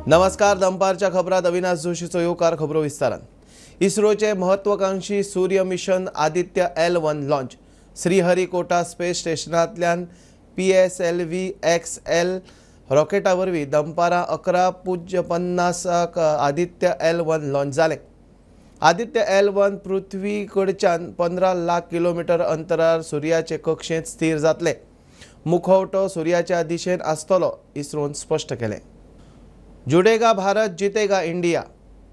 नमस्कार, दनपारच्या खबरात अविनाश जोशीचो येवकार. खबरो विस्तारान. इस्रोचे महत्वाकांक्षी Surya mission Aditya L1 launch. Sriharikota space स्टेशनांतल्यान PSLV XL रॉकेटा वरवीं दनपारां 11:50 आदित्य L1 launch जालें. आदित्य L1 पृथ्वी कडच्यान 15 लाख किलोमिटर अंतरार सुर्याचे कक्षेंत स्थिर जातले. मुखवटो सुर्याच्या दिशेन आसतलो, इस्रोन स्पश्ट केलें. जुडेगा भारत जितेगा इंडिया.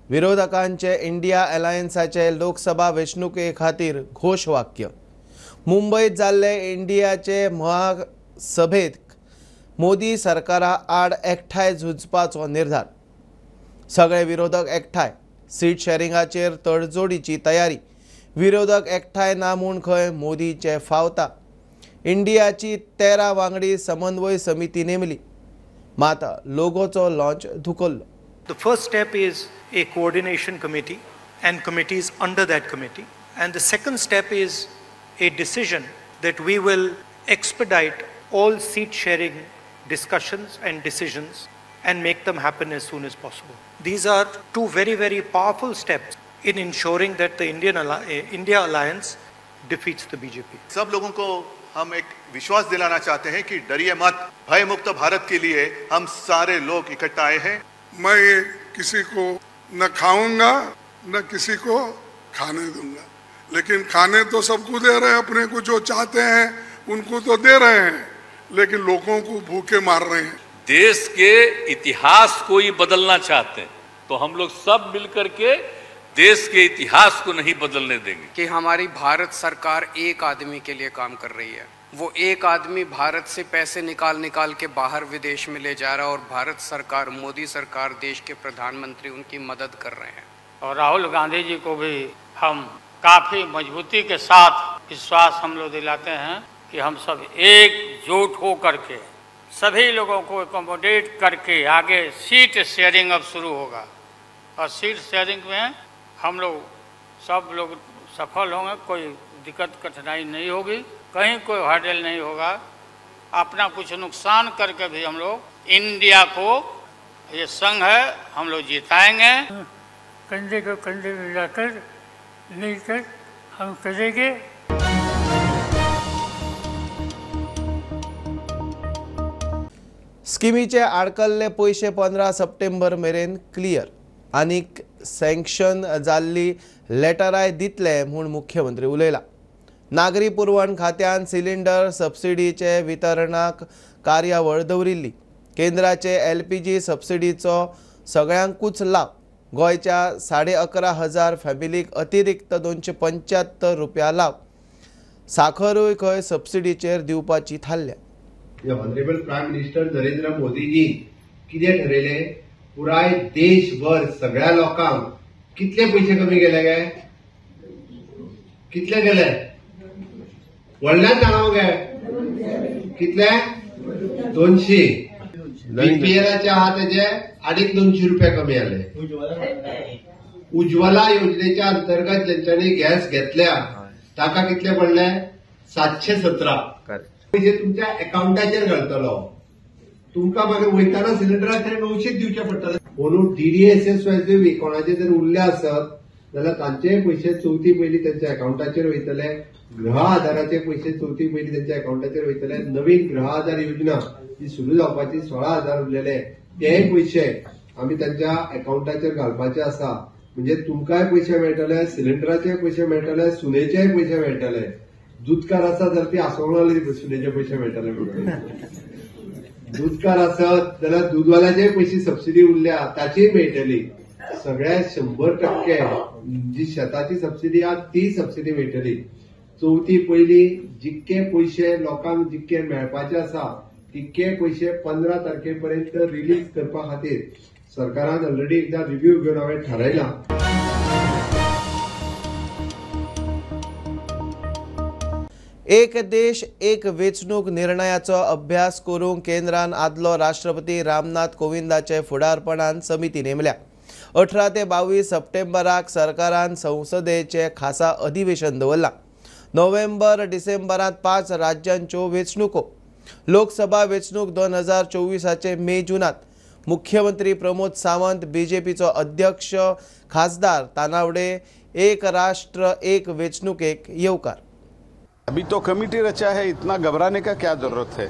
विरोधकांचे इंडिया अलायन्साचे लोकसभा वेंचणुके खातीर घोशवाक्य. मुंबयत जाल्ले इंडियाचे महासभेत मोदी सरकारा आड एकठांय झुजपाचो निर्धार. सगळे विरोधक एकठांय, सीट शेरिंगाचेर तडजोडीची तयारी. विरोधक एकठांय ना म्हूण खंय मोदीचे फावता. इंडियाची 13 वांगडी समन्वय समिती नेमली, मात लोगोचो लॉन्च धुकल्लो. The first step is a coordination committee and committees under that committee, and the second step is a decision that we will expedite all seat sharing discussions and decisions and make them happen as soon as possible. These are two very, very powerful steps in ensuring that the India Alliance defeats the BJP. सब लोगों को हम एक विश्वास दिलाना चाहते हैं कि डरिए मत, भय मुक्त भारत के लिए हम सारे लोग इकट्ठा आए हैं. मैं किसी को न खाऊंगा न किसी को खाने दूंगा, लेकिन खाने तो सबको दे रहे हैं, अपने को जो चाहते हैं उनको तो दे रहे हैं, लेकिन लोगों को भूखे मार रहे हैं. देश के इतिहास को ही बदलना चाहते हैं, तो हम लोग सब मिलकर के देश के इतिहास को नहीं बदलने देंगे. कि हमारी भारत सरकार एक आदमी के लिए काम कर रही है. वो एक आदमी भारत से पैसे निकाल निकाल के बाहर विदेश में ले जा रहा है और भारत सरकार, मोदी सरकार, देश के प्रधानमंत्री उनकी मदद कर रहे हैं. और राहुल गांधी जी को भी हम काफ़ी मजबूती के साथ विश्वास हम लोग दिलाते हैं कि हम सब एकजुट हो करके सभी लोगों को एकोमोडेट करके आगे सीट शेयरिंग अब शुरू होगा और सीट शेयरिंग में हम लोग सब लोग सफल होंगे. कोई दिक्कत कठिनाई नहीं होगी, कहीं कोई हर्डल नहीं होगा. अपना कुछ नुकसान करके भी हम लोग इंडिया को, ये संघ है, हम लोग जिताएंगे. कंधे को कंधे मिलाकर मिलकर हम करेंगे. स्किमीचे आडकल्ले पयशे 15 सप्टेंबर मेरेन क्लियर आनीक सँक्शन जाल्ली लेटराय दितले म्हूण मुख्यमंत्री उलयला. नागरी पुरवण खात्यान सिलिंडर सबसिडीचे वितरणाक कार्यावळ दवरिल्ली. केंद्राचे LPG सबसिडीचो सगळ्यांकूच लाव. गोंयच्या 11,500 फॅमिलीक अतिरिक्त 275 रुपया लाव. साखरूय खंय सबसिडीचेर दिवपाची थारल्या. ऑनरेबल प्रायम मिनिस्टर नरेंद्र मोदीजी कितें ठरयलें, पुराय देशभर सगळ्या लोकांक कितले पयशे कमी केले गे, कितले केले व्हडल्यान जाणा गे, कितले 200. बीपीएलाचे आहा तेजे 250 रुपया कमी आले. उज्ज्वला योजनेच्या अंतर्गत ज्यांच्यानी गॅस घेतल्या ताका कितले पडले 717. पयशे तुमच्या अकाउंटाचेर घालतलो, तुमकां मागीर वयताना सिलिंडराचेर 900 दिवचे पडटले. म्हणून DDSSY कोणाचे जर उरले आसत जाल्यार तांचेय पयशे चवथी पयलीं तांच्या अकाउंटाचेर वयतले. गृह आधाराचे पयशे चवथी पयलीं तांच्या अकाउंटाचेर वयतले. नवीन गृह आधार योजना जी सुरू जावपाची 16,000 उरलेले तेय पयशे आमी तांच्या अकाउंटाचेर घालपाचे आसा. म्हणजे तुमकांय पयशे मेळटले, सिलिंडराचे पयशे मेळटले, सुनेचेय पयशे मेळटले. दुदकार आसा जाल्यार ती आसोंक लागली सुनेचे पयशे मेळटले म्हणून. दूधकार आसत जाल्यार दूधवाल्याचे पयशे सबसिडी उरल्या ताचीय मेळटली. सगळ्या 100% जी शेताची सबसिडी आहा ती सबसिडी मेळटली. चवथी पयली जितके पयशे लोकांक जितके मेळपाचे आसा तितके पयशे 15 तारखे पर्यंत रिलीज करपा खातीर सरकारान ऑलरेडी एकदा रिव्यू घेवन हांवें थारायलां. एक देश एक वेंचणूक निर्णयाचो अभ्यास करूंक केंद्रान आदलो राष्ट्रपती रामनाथ कोविंदाचे फुडारपणान समिती नेमल्या. 18 ते 22 सप्टेंबराक सरकारान संसदेचे खासा अधिवेशन दवरलां. नोव्हेंबर डिसेंबरांत 5 राज्यांच्यो वेंचणुको. लोकसभा वेंचणूक 2024 मे जूनात. मुख्यमंत्री प्रमोद सावंत, बीजेपीचो अध्यक्ष खासदार तानावडे एक राष्ट्र एक वेंचणुकेक येवकार। अभी तो कमिटी रचा है, इतना घबराने का क्या जरूरत है।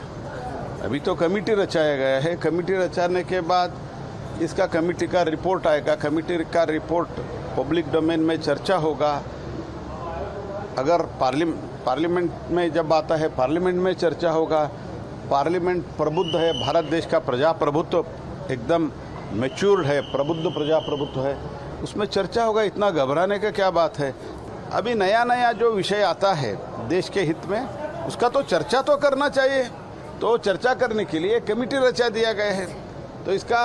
अभी तो कमिटी रचाया गया है, कमिटी रचाने के बाद इसका कमिटी का रिपोर्ट आएगा, कमिटी का रिपोर्ट पब्लिक डोमेन में चर्चा होगा। अगर पार्लियामेंट में जब आता है पार्लियामेंट में चर्चा होगा। पार्लियामेंट प्रबुद्ध है, भारत देश का प्रजाप्रभुत्व एकदम मैच्योर्ड है, प्रबुद्ध प्रजाप्रभुत्व है, उसमें चर्चा होगा। इतना घबराने का क्या बात है। अभी नया नया जो विषय आता है देश के हित में उसका तो चर्चा तो करना चाहिए, तो चर्चा करने के लिए कमेटी रचा दिया गया है। तो इसका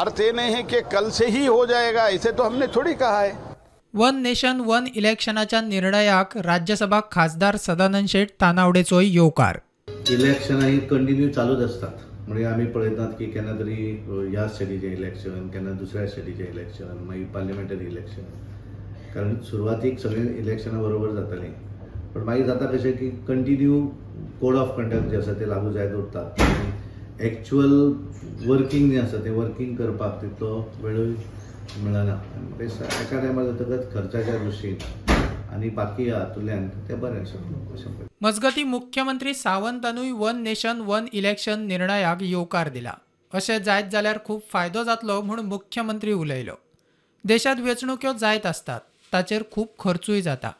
अर्थ ये नहीं है कि कल से ही हो जाएगा, इसे तो हमने थोड़ी कहा है। वन नेशन वन इलेक्शनाच्या निर्णयाक राज्यसभा खासदार सदानंद शेट तानावडेचोय येवकार। इलेक्शनां ही कंटिन्यू चालूच आसतात, म्हणजे आमी पळयतात की केन्ना तरी ह्या स्टेटीचें इलेक्शन, केन्ना दुसऱ्या स्टेटीचें इलेक्शन, मागीर पार्लिमेंटरी इलेक्शन। कारण सुरवातीक सगळीं इलेक्शनां बरोबर जातालीं, पण मागीर जाता कशें की कंटिन्यू कोड ऑफ कंडक्ट जे आसा ते लागू जायत उरता। एक्चुअल वर्किंग जें आसा तें वर्किंग करपाक तितलो वेळूय मेळना। एका टायमार जातकच खर्चाच्या दृश्टीन आनी बाकी हातूंतल्यान तें बरें आसा अशें। मजगतीं मुख्यमंत्री सावंतानूय वन नेशन वन इलेक्शन निर्णयाक येवकार दिला। अशें जायत जाल्यार खूब फायदो जातलो म्हूण मुख्यमंत्री उलयलो। देशांत वेंचणुक्यो जायत आसतात, ताचेर खूब खर्चूय जाता।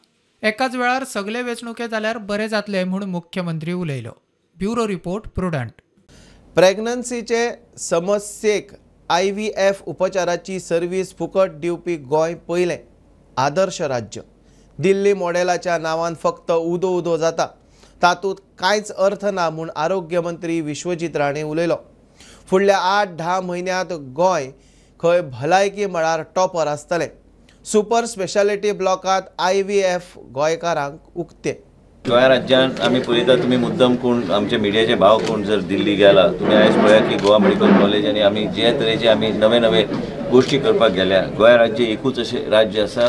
एकाच वेळार सगळे वेंचणुके जाल्यार बरें जातलें म्हूण मुख्यमंत्री उलयलो। Bureau report, Prudent. प्रेग्नन्सीचे समस्येक IVF उपचाराची सर्वीस फुकट दिवपी गोंय पयलें आदर्श राज्य। दिल्ली मॉडेलाच्या नांवान फक्त उदो उदो जाता, तातूंत कांयच अर्थ ना म्हूण आरोग्य मंत्री विश्वजीत राणे उलयलो। फुडल्या 8-10 म्हयन्यांत गोंय खंय भलायकी मळार टॉपर आसतलें। सुपर स्पेशालिटी ब्लॉकांत IVF गोंयकारांक उक्ते। गोंय राज्यांत आमी पळयता, तुमी मुद्दम कोण आमचे मिडियाचे भाव कोण जर दिल्ली गेला, तुमी आयज पळया की गोवा मेडिकल कॉलेज आनी आमी जे तरेचे आमी नवे नवे गोश्टी करपाक गेल्या। गोंय राज्य एकूच अशें राज्य आसा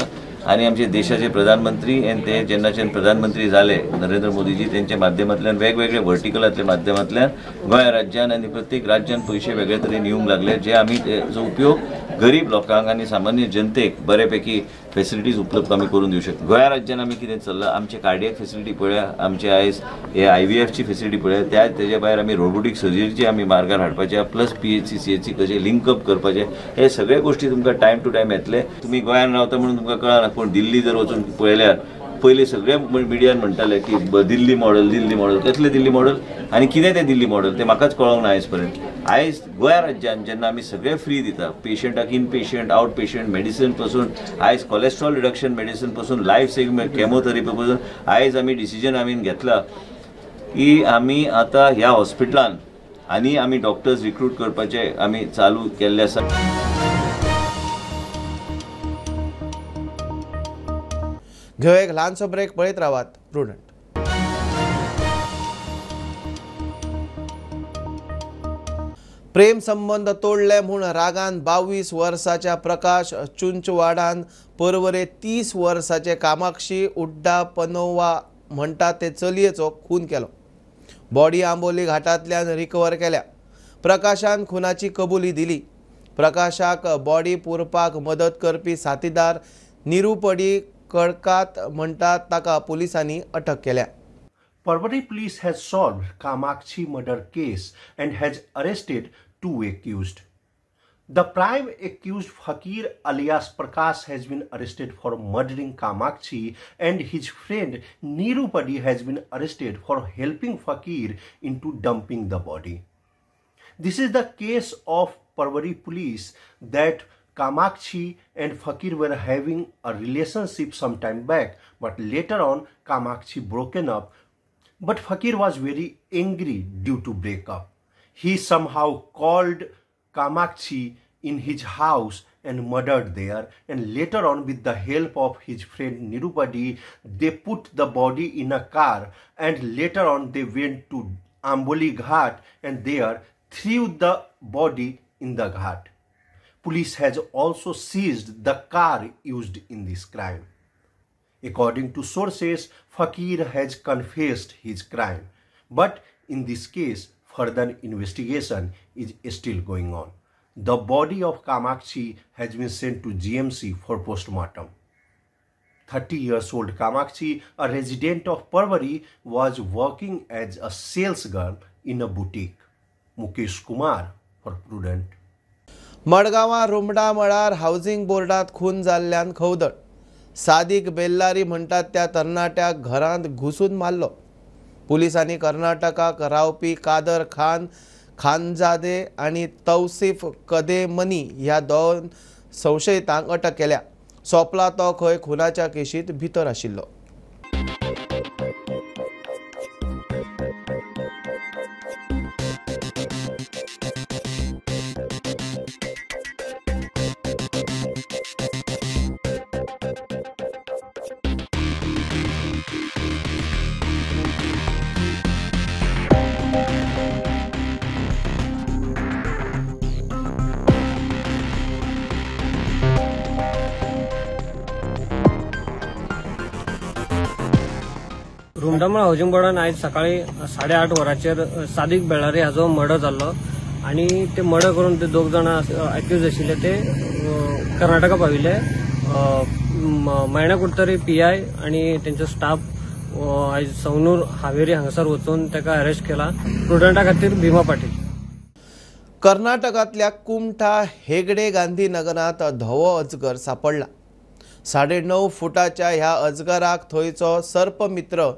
आनी आमचे देशाचे प्रधानमंत्री आनी ते जेन्नाच्यान प्रधानमंत्री जाले नरेंद्र मोदीजी, तेंच्या माध्यमांतल्यान वेगवेगळे वर्टिकलांतल्या माध्यमांतल्यान गोंय राज्यान आनी प्रत्येक राज्यान पयशे वेगळे तरेन येवंक लागले, जे आमी तेजो उपयोग गरीब लोकांक आनी सामान्य जनतेक बऱ्यापैकी फेसिलिटीज उपलब्ध आमी करून दिवं शकता। गोंय राज्यान आमी कितें चल्लां, आमचे कार्डियक फेसिलिटी पळया, आमचे आयज हे IVFची फेसिलिटी पळया, त्या तेज्या भायर आमी रोबोटीक सर्जरीची आमी मार्गार हाडपाचे, प्लस PHC CHC कशें लिंकअप करपाचें, हे सगळे गोश्टी तुमकां टायम टू टायम येतले। तुमी गोंयान रावता म्हणून तुमकां कळना, पूण दिल्ली जर वचून पळयल्यार पयलीं सगळे मिडियान म्हणटाले की दिल्ली मॉडल, दिल्ली मॉडल, कसलें दिल्ली मॉडल आनी कितें तें दिल्ली मॉडल तें म्हाकाच कळोंक ना आयज पर्यंत। आयज गोंय राज्यान जेन्ना आमी सगळें फ्री दिता, पेशंटाक in patient, out patient medicine पसून, आयज कॉलेस्ट्रॉल रिडक्शन मेडिसन पसून, लायफ सेविंग केमोथेरपी पसून, आयज आमी डिसिजन आमी घेतला की आमी आतां ह्या हॉस्पिटलान आनी आमी डॉक्टर्स रिक्रूट करपाचे आमी चालू केल्ले आसा। घेवया एक ल्हानसो ब्रेक, पळयत रावात प्रुडंट। प्रेम संबंद तोडले म्हूण रागान 22 वर्साच्या प्रकाश चुंचवाडान परवरे 30 वर्साचे कामाक्षी उड्डा पनोवा म्हणटा ते चलयेचो खून केलो। बॉडी आंबोली घाटांतल्यान रिकवर केल्या। प्रकाशान खुनाची कबुली दिली। प्रकाशाक बॉडी पुरपाक मदत करपी साथीदार निरुपडी कडकात म्हणटा ताका पुलिसांनी अटक केल्या। Porvorim police has solved Kamakshi murder case and has arrested 2 accused. The prime accused Fakir alias Prakash has been arrested for murdering Kamakshi and his friend Nirupadi has been arrested for helping Fakir into dumping the body. This is the case of Porvorim police that Kamakshi and Fakir were having a relationship some time back, but later on Kamakshi broken up. But Fakir was very angry due to breakup. He somehow called Kamakshi in his house and murdered there, and later on with the help of his friend Nirupadi, they put the body in a car and later on they went to Amboli Ghat and there threw the body in the ghat. Police has also seized the car used in this crime. According to sources, Fakir has confessed his crime, but in this case, Further investigation is still going on. The body of Kamakshi has been sent to GMC for postmortem. 30 years old Kamakshi, a resident of Parvari, was working as a sales girl in a boutique. Mukesh Kumar for Prudent. मडगांवां रुमडा मळार housing बोर्डांत खून जाल्ल्यान खवदळ. सादीक बेल्लारी म्हणटात त्या तरणाट्याक घरांत घुसून मारलो. पुलिसांनी कर्नाटकाक रावपी कादर खान खानजादे आनी तौसिफ कदेमनी ह्या दोन संशयितांक अटक केल्या. सोंपला तो खंय खुनाच्या केशींत भितर आशिल्लो. रुमडामळ हावसिंग बोर्डान आयज सकाळी 8:30 वरांचेर सादीक बेळारी हाजो मर्डर जाल्लो आनी ते मर्डर करून ते दोग जाणां अक्यूज आशिल्ले ते कर्नाटका पाविल्ले. मायणा कुडतरी पीआय आनी तेंचो स्टाफ आयज सवनूर हावेरी हांगासर वचून ताका अरेस्ट केला. प्रुडंटा खातीर भीमा पाटील. कर्नाटकांतल्या कुमठा हेगडे गांधी नगरांत धवो अजगर सापडला. 9.5 फुटाच्या ह्या अजगराक थंयचो सर्पमित्र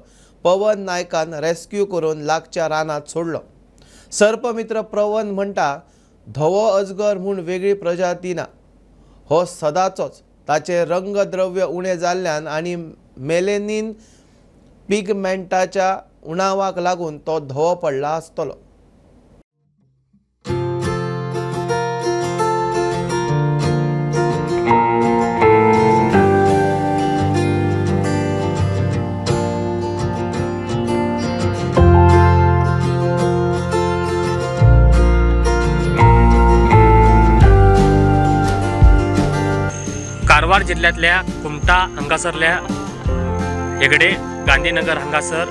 पवन नायकान रेस्क्यू करून लागच्या रानांत सोडलो. सर्पमित्र पवन म्हणटा धवो अजगर म्हूण वेगळी प्रजाती ना, हो सदांचोच. ताचें रंगद्रव्य उणें जाल्ल्यान आनी मेलेनीन पिगमेंटाच्या उणावाक लागून तो धवो पडला आसतलो. कारवार जिल्ह्यातल्या कुमठा हांगासरल्या हेगडे गांधीनगर हांगासर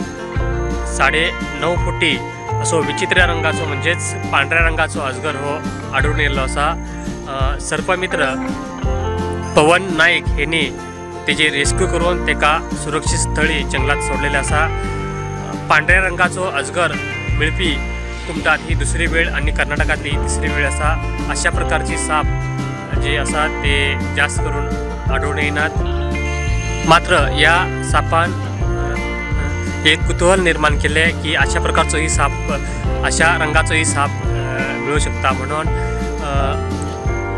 9.5 फुटी असो विचित्र रंगाचो म्हणजेच पांढऱ्या रंगाचो अजगर हो आढळून येयल्लो आसा. सर्पमित्र पवन नाईक हेणी तेजी रेस्क्यू करून तेका सुरक्षीत स्थळी जंगलात सोडलेले आसा. पांढऱ्या रंगाचो अजगर मेळपी कुमठात ही दुसरी वेळ आनी कर्नाटकांतली ही तिसरी वेळ आसा. अशा प्रकारची साप जे आसा ते जास्त करून आढळून येनात. मात्र या सापान एक कुतूहल निर्माण केलें की अशा प्रकारचोही साप, अशा रंगाचोही साप मेळूं शकता म्हणून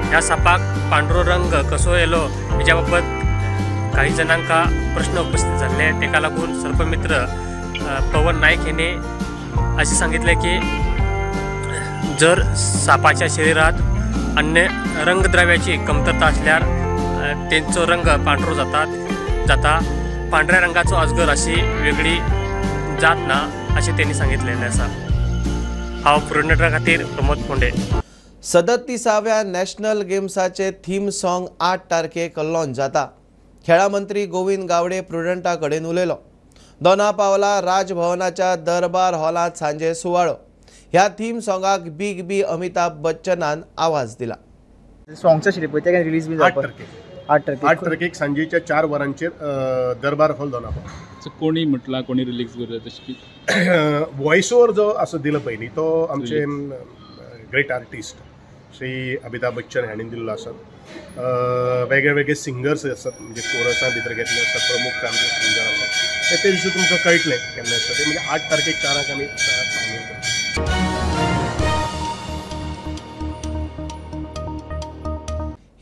ह्या सापाक पांढरो रंग कसो येयलो हेच्या बाबत काही जणांका प्रश्न उपस्थित जाल्ले. तेका लागून सर्पमित्र पवन नाईक हेणे अशें सांगितलें की जर सापाच्या शरीरात अन्य रंगद्रव्याची कमतरता असल्यार तेंचो रंग पांढरो जाता. पांढऱ्या रंगाचो अजगर अशी वेगळी जात ना अशें तेणी सांगितलेलें आसा. हांव प्रुडंटा खातीर प्रमोद फोंडे. 37व्या नॅशनल गेम्साचे थीम सॉंग 8 तारखेक लॉन्च जाता. खेळा मंत्री गोविंद गावडे प्रुडंटा कडेन उलयलो. दोना पावला राजभवनाच्या दरबार हॉलांत सांजे सुवाळो. ह्या थीम सॉंगाक बिग बी अमिताभ बच्चनान आवाज दिला. सॉंगचा आशिल्ले पळय ते रिलीज बी जावपाक 8 तारखेक 8 तारखेक सांजेच्या 4 वरांचेर दरबार हॉल दोना पावला. कोणी म्हटला कोणी रिलीज करता तशें वॉयस ओवर जो आसा दिला पयलीं तो आमचे ग्रेट आर्टिस्ट श्री अमिताभ बच्चन हांणी दिल्लो आसा. वेगळे वेगळे सिंगर्स आसात म्हणजे कोरसां भितर घेतले आसा, प्रमुख आमचे सिंगर आसात ते दिसा तुमकां कळटलें केन्ना आसता ते. म्हणजे 8 तारखेक 4 आमी फायनल करता.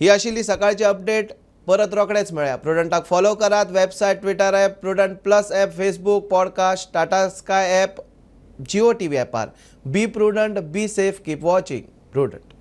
ही आशिल्ली सकाळची अपडेट. परत रोखडेच मेळया. प्रुडंटाक फॉलो करात. Website, Twitter app, Prudent plus app, Facebook, podcast, Tata Sky app, Jio TV ॲपार. Be prudent, be safe, keep watching Prudent.